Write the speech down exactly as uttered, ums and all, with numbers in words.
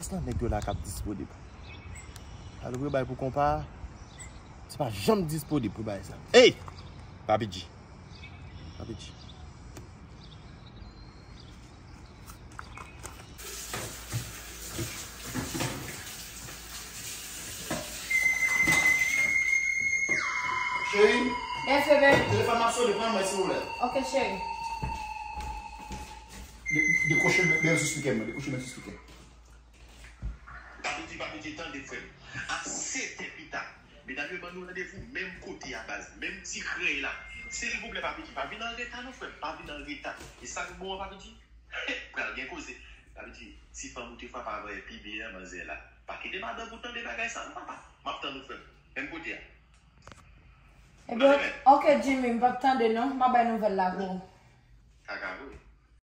Tan nèg yo la k ap disponib. Alò, pou yo bay pou konpa, se pa janm disponib pou bay sa. Ey! Papi G. Papi G. Cheri, yes, bebe. Telefòn nan ap sonnen, pran mwen, silvouplè. Ok, cheri. De-, dekwoche men, men sou spikè, mwen. Dekwoche men sou spikè. Papi G, Papi G, tande, frè m. A sèt è pita, medam yo ban nou randevou menm kote a, baz. Menm ti krèy la. Silvouplè, Papi G, pa vin an reta, non, frè m. Pa vin an reta. E sa k bon an, Papi G? Pral gen koze. Papi G, ti fanm ou te frape avè pi byen an, manzè la. Pa kite madanm ou tande bagay sa, non, papa. M ap tann ou, frè m. Menm kote a. Ebyen, ok, Jimmy, m p ap tande, non. M ap bay nouvèl la pou ou. Kaka vre.